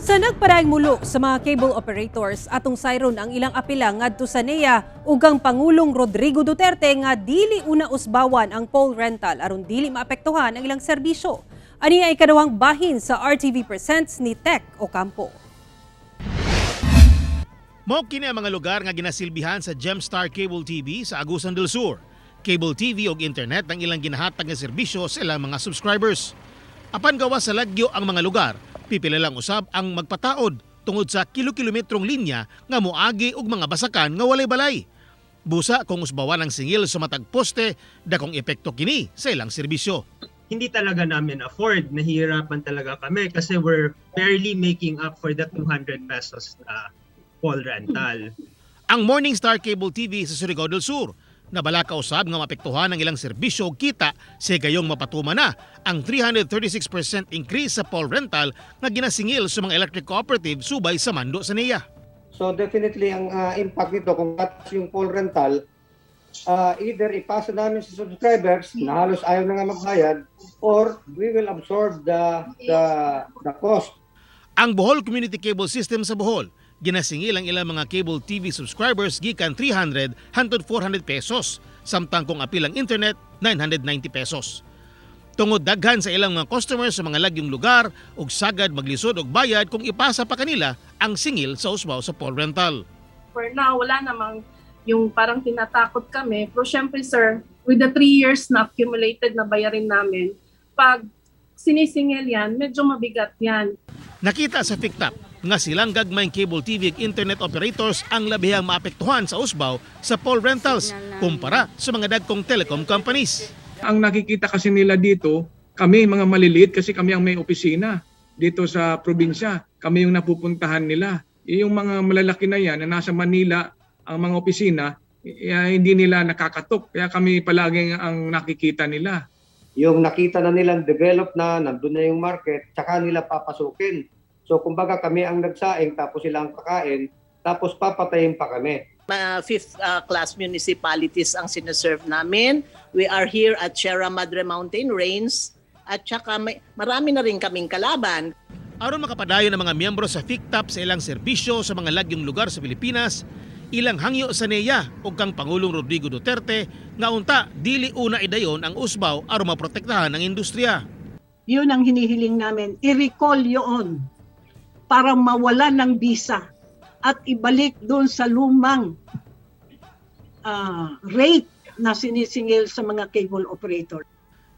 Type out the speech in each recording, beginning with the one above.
Sa nagpadayong mulo sa mga cable operators, atong sayron ang ilang apela ngadto sa NEA ug ang Pangulong Rodrigo Duterte nga dili una usbawan ang pole rental aron dili maapektuhan ang ilang serbisyo. Ani ay ikaduhang bahin sa RTV Presents ni Tech Ocampo. Mao kini ang mga lugar nga ginasilbihan sa Gemstar Cable TV sa Agusan del Sur. Cable TV ug internet ang ilang ginahatag nga serbisyo sa ilang mga subscribers. Apan gawas sa lagyo ang mga lugar, pipila lang usab ang magpataod tungod sa kilo-kilometrong linya nga moagi og mga basakan nga walay balay. Busa kung usbawan ang singil sa matag poste, dakong epekto kini sa ilang serbisyo. Hindi talaga namin afford. Nahihirapan talaga kami kasi we're barely making up for the 200 pesos na pole rental. Ang Morningstar Cable TV sa Surigao del Sur, nabalaka usab nga maapektuhan ang ilang serbisyo ug kita sa gayong mapatuman na ang 336% increase sa pole rental nga ginasingil sa mga electric cooperative subay sa mando sa NEA. So definitely ang impact nito kung tataas yung pole rental, either ipasa namin sa subscribers na halos ayaw na nga magbayad or we will absorb the cost. Ang Bohol Community Cable System sa Bohol, ginasingil ang ilang mga cable TV subscribers gikan 300 hangtod 400 pesos, samtang kung apil ang internet, 990 pesos. Tungod daghan sa ilang mga customers sa mga lagyong lugar ug sagad maglisod og bayad kung ipasa pa kanila ang singil sa usbaw sa pole rental. For now, wala namang yung parang tinatakot kami. Pero syempre, sir, with the 3 years na accumulated na bayarin namin, pag sinisingil yan, medyo mabigat yan. Nakita sa FICTAP nga silang gagmayng cable TV ug internet operators ang labihang maapektuhan sa usbaw sa pole rentals kumpara sa mga dagkong telecom companies. Ang nakikita kasi nila dito, kami mga maliliit kasi kami ang may opisina dito sa probinsya. Kami yung napupuntahan nila. Yung mga malalaki na yan na nasa Manila, ang mga opisina, hindi nila nakakatok. Kaya kami palaging ang nakikita nila. Yung nakita na nilang develop na, nandun na yung market, tsaka nila papasukin. So kumbaga kami ang nagsaing, tapos sila ang kakain, tapos papatayin pa kami. Mga fifth class municipalities ang sineserve namin. We are here at Sierra Madre Mountain Range at saka marami na rin kaming kalaban. Aron makapadayon ang mga miyembro sa FICTAP sa ilang serbisyo sa mga lagyong lugar sa Pilipinas, ilang hangyo sa NEA ug kang Pangulong Rodrigo Duterte nga unta dili una idayon ang usbaw aron maprotektahan ang industriya. Yun ang hinihiling namin. I-recall yun para mawala ng bisa at ibalik doon sa lumang rate na sinisingil sa mga cable operator.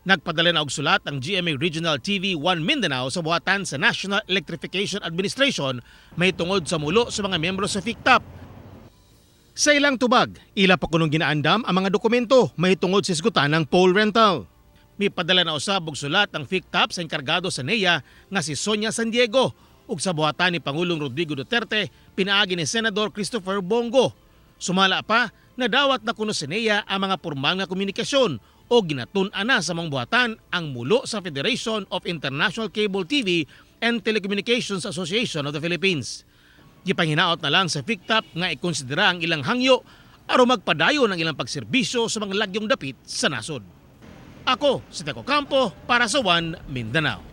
Nagpadala na og sulat ang GMA Regional TV 1 Mindanao sa buhatan sa National Electrification Administration mahitungod sa mulo sa mga miyembro sa FICTAP. Sa ilang tubag, ila pa kunong ginaandam ang mga dokumento mahitungod sa isgutan ng pole rental. Mipadala na usab og sulat ang FICTAP sa enkargado sa NEA nga si Sonia San Diego ug sa buhatan ni Pangulong Rodrigo Duterte pinaagi ni Senador Christopher Bong Go. Sumala pa, nadawat na kuno sa NEA ang mga pormal nga komunikasyon o ginatun-an na sa mga buhatan ang mulo sa Federation of International Cable TV and Telecommunications Association of the Philippines. Gipanghinaot na lang sa FICTAP nga ikonsidera ang ilang hangyo aron magpadayon ang ilang pagserbisyo sa mga lagyong dapit sa nasod. Ako si Teco Campo para sa One Mindanao.